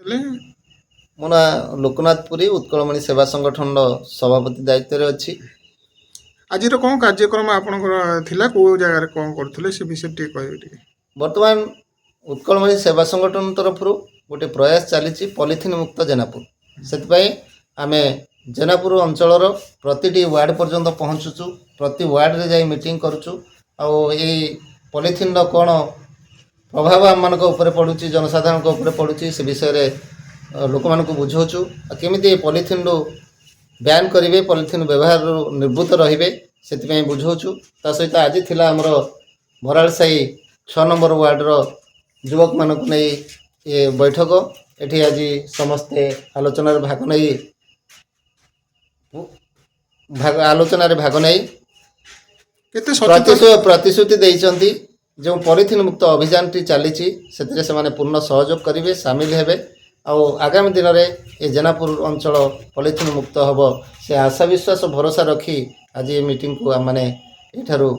ହେଲେ ମୋ ନାଁ ଲୋକନାଥ ପୁରୀ, ଉତ୍କଳମଣି ସେବା ସଂଗଠନର ସଭାପତି ଦାୟିତ୍ୱରେ ଅଛି। ଆଜିର କ'ଣ କାର୍ଯ୍ୟକ୍ରମ ଆପଣଙ୍କର ଥିଲା, କେଉଁ ଜାଗାରେ କ'ଣ କରୁଥିଲେ, ସେ ବିଷୟରେ ଟିକେ କହିବେ ଟିକେ। ବର୍ତ୍ତମାନ ଉତ୍କଳମଣି ସେବା ସଂଗଠନ ତରଫରୁ ଗୋଟେ ପ୍ରୟାସ ଚାଲିଛି ପଲିଥିନ୍ ମୁକ୍ତ ଜେନାପୁର। ସେଥିପାଇଁ ଆମେ ଜେନାପୁର ଅଞ୍ଚଳର ପ୍ରତିଟି ୱାର୍ଡ଼ ପର୍ଯ୍ୟନ୍ତ ପହଞ୍ଚୁଛୁ, ପ୍ରତି ୱାର୍ଡ଼ରେ ଯାଇ ମିଟିଂ କରୁଛୁ। ଆଉ ଏଇ ପଲିଥିନ୍ର କ'ଣ ପ୍ରଭାବ ଆମମାନଙ୍କ ଉପରେ ପଡ଼ୁଛି, ଜନସାଧାରଣଙ୍କ ଉପରେ ପଡ଼ୁଛି, ସେ ବିଷୟରେ ଲୋକମାନଙ୍କୁ ବୁଝାଉଛୁ। ଆଉ କେମିତି ଏ ପଲିଥିନ୍ରୁ ବ୍ୟାନ୍ କରିବେ, ପଲିଥିନ୍ ବ୍ୟବହାରରୁ ନିବୃତ୍ତ ରହିବେ, ସେଥିପାଇଁ ବୁଝାଉଛୁ। ତା ସହିତ ଆଜି ଥିଲା ଆମର ବରାଳସାହି 6 ନମ୍ବର ୱାର୍ଡ଼ର ଯୁବକମାନଙ୍କୁ ନେଇ ଏ ବୈଠକ। ଏଠି ଆଜି ସମସ୍ତେ ଆଲୋଚନାରେ ଭାଗ ନେଇ କେତେ ସଚେତନ ପ୍ରତିଶ୍ରୁତି ଦେଇଛନ୍ତି, ଯେଉଁ ପଲିଥିନ୍ ମୁକ୍ତ ଅଭିଯାନଟି ଚାଲିଛି ସେଥିରେ ସେମାନେ ପୂର୍ଣ୍ଣ ସହଯୋଗ କରିବେ, ସାମିଲ ହେବେ। ଆଉ ଆଗାମୀ ଦିନରେ ଏ ଜେନାପୁର ଅଞ୍ଚଳ ପଲିଥିନ୍ ମୁକ୍ତ ହେବ, ସେ ଆଶା ବିଶ୍ୱାସ ଭରସା ରଖି ଆଜି ଏ ମିଟିଂକୁ ଆମମାନେ ଏଠାରୁ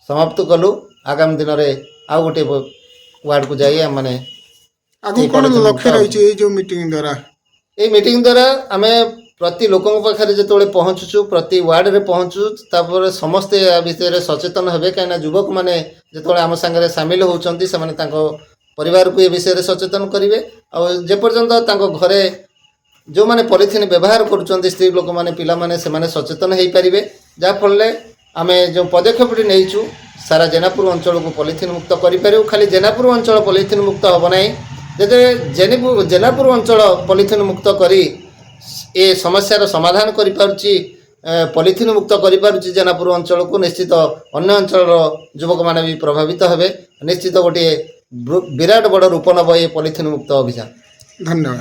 ସମାପ୍ତ କଲୁ। ଆଗାମୀ ଦିନରେ ଆଉ ଗୋଟିଏ ୱାର୍ଡ଼କୁ ଯାଇ ଆମମାନେ ଆଗକୁ ଏଇ କ'ଣ ପଲିଥିନ୍ ଲକ୍ଷ୍ୟ ମୁକ୍ତ ରହିଛି ଏଇ ଯେଉଁ ମିଟିଂ ଦ୍ୱାରା? ଏଇ ମିଟିଂ ଦ୍ୱାରା ଆମେ ପ୍ରତି ଲୋକଙ୍କ ପାଖରେ ଯେତେବେଳେ ପହଞ୍ଚୁଛୁ, ପ୍ରତି ୱାର୍ଡ଼ରେ ପହଞ୍ଚୁଛୁ, ତାପରେ ସମସ୍ତେ ୟା ବିଷୟରେ ସଚେତନ ହେବେ। କାହିଁକିନା ଯୁବକମାନେ ଯେତେବେଳେ ଆମ ସାଙ୍ଗରେ ସାମିଲ ହେଉଛନ୍ତି, ସେମାନେ ତାଙ୍କ ପରିବାରକୁ ଏ ବିଷୟରେ ସଚେତନ କରିବେ। ଆଉ ଯେପର୍ଯ୍ୟନ୍ତ ତାଙ୍କ ଘରେ ଯେଉଁମାନେ ପଲିଥିନ୍ ବ୍ୟବହାର କରୁଛନ୍ତି, ସ୍ତ୍ରୀ ଲୋକମାନେ, ପିଲାମାନେ, ସେମାନେ ସଚେତନ ହେଇପାରିବେ। ଯାହାଫଳରେ ଆମେ ଯେଉଁ ପଦକ୍ଷେପଟି ନେଇଛୁ, ସାରା ଜେନାପୁର ଅଞ୍ଚଳକୁ ପଲିଥିନ୍ ମୁକ୍ତ କରିପାରିବୁ। ଖାଲି ଜେନାପୁର ଅଞ୍ଚଳ ପଲିଥିନ୍ ମୁକ୍ତ ହେବ ନାହିଁ, ଯେତେବେଳେ ଜେନାପୁର ଅଞ୍ଚଳ ପଲିଥିନ୍ ମୁକ୍ତ କରି ଏ ସମସ୍ୟାର ସମାଧାନ କରିପାରୁଛି, ପଲିଥିନ୍ ମୁକ୍ତ କରିପାରୁଛି ଜେନାପୁର ଅଞ୍ଚଳକୁ, ନିଶ୍ଚିତ ଅନ୍ୟ ଅଞ୍ଚଳର ଯୁବକମାନେ ବି ପ୍ରଭାବିତ ହେବେ। ନିଶ୍ଚିତ ଗୋଟିଏ ବିରାଟ ବଡ଼ ରୂପ ନେବ ଏ ପଲିଥିନ୍ ମୁକ୍ତ ଅଭିଯାନ। ଧନ୍ୟବାଦ।